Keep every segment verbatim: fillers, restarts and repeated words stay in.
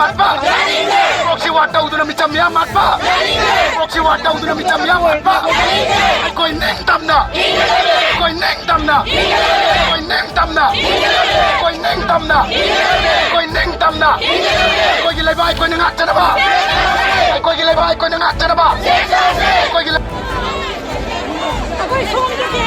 ꯍꯥꯠꯄ! ꯄ꯭ꯔꯣꯛꯁꯤ war ꯇꯧꯗꯨꯅ ꯃꯤꯆꯝ ꯃꯤꯌꯥꯝ ꯍꯥꯠꯄ! ꯄ꯭ꯔꯣꯛꯁꯤ ꯋꯥꯔ ꯇꯧꯗꯨꯅ ꯃꯤꯆꯝ ꯃꯤꯌꯥꯝ ꯍꯥꯠꯄ! ꯑꯩꯈꯣꯏ ꯅꯤꯡꯇꯝꯅ! ꯑꯩꯈꯣꯏ ꯅꯤꯡꯇꯝꯅ! ꯑꯩꯈꯣꯏ ꯅꯤꯡꯇꯝꯅ! ꯑꯩꯈꯣꯏ ꯅꯤꯡꯇꯝꯅ! ꯑꯩꯈꯣꯏ ꯅꯤꯡꯇꯝꯅ! ꯑꯩꯈꯣꯏꯒꯤ ꯂꯩꯕꯥꯛ ꯑꯩꯈꯣꯏꯅ ꯉꯥꯛꯆꯅꯕ! ꯑꯩꯈꯣꯏꯒꯤ ꯂꯩꯕꯥꯛ ꯑꯩꯈꯣꯏꯅ ꯉꯥꯛꯆꯅꯕ! ꯑꯩꯈꯣꯏꯒꯤ ꯂꯩ- ꯑꯩꯈꯣꯏ ꯁꯣꯝꯗꯗꯤ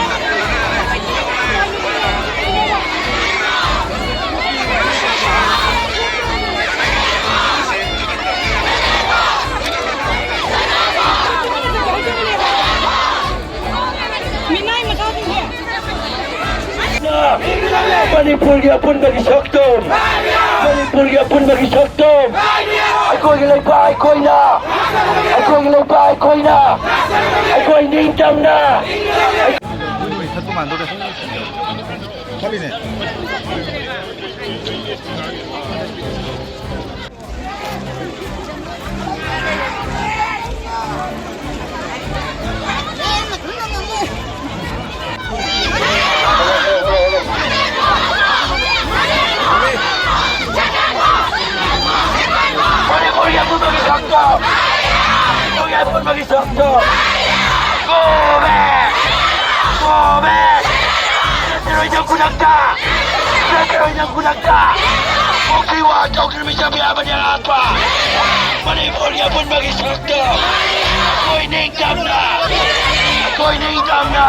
ꯃꯤꯅꯥꯏ ꯃꯆꯥꯁꯤꯡꯁꯦ꯫ ꯃꯅꯤꯄꯨꯔꯒꯤ ꯑꯄꯨꯟꯕꯒꯤ ꯁꯛꯇꯝ, ꯃꯅꯤꯄꯨꯔꯒꯤ ꯑꯄꯨꯟꯕꯒꯤ ꯁꯛꯇꯝ, ꯑꯩꯈꯣꯏꯒꯤ ꯂꯩꯄꯥꯛ ꯑꯩꯈꯣꯏꯅ, ꯑꯩꯈꯣꯏꯒꯤ ꯂꯩꯄꯥꯛ ꯑꯩꯈꯣꯏꯅ, ꯑꯩꯈꯣꯏ ꯅꯤꯡꯇꯝꯅ꯫ ꯃꯣꯏꯗꯣ ꯏꯟꯈꯠꯄ ꯃꯥꯟꯗꯧꯔꯦ꯫ ꯈꯜꯂꯤꯅꯦ꯫ ꯃꯅꯤꯄꯨꯔꯒꯤ ꯑꯄꯨꯟꯕꯒꯤ ꯁꯛꯇꯝ! ꯃꯅꯤꯄꯨꯔꯒꯤ ꯑꯄꯨꯟꯕꯒꯤ ꯁꯛꯇꯝ! Go back! Go back! ꯆꯠꯂꯔꯣꯏ ꯅꯪ ꯈꯨꯗꯛꯇ! ꯆꯠꯂꯔꯣꯏ ꯅꯪ ꯈꯨꯗꯛꯇ! ꯄ꯭ꯔꯣꯛꯁꯤ ꯋꯥꯔ ꯇꯧꯗꯨꯅ ꯃꯤꯆꯝ ꯃꯤꯌꯥꯝ ꯃꯅꯤꯡ ꯍꯥꯠꯄ! ꯃꯅꯤꯄꯨꯔꯒꯤ ꯑꯄꯨꯟꯕꯒꯤ ꯁꯛꯇꯝ! ꯑꯩꯈꯣꯏ ꯅꯤꯡꯇꯝꯅ! ꯑꯩꯈꯣꯏ ꯅꯤꯡꯇꯝꯅ!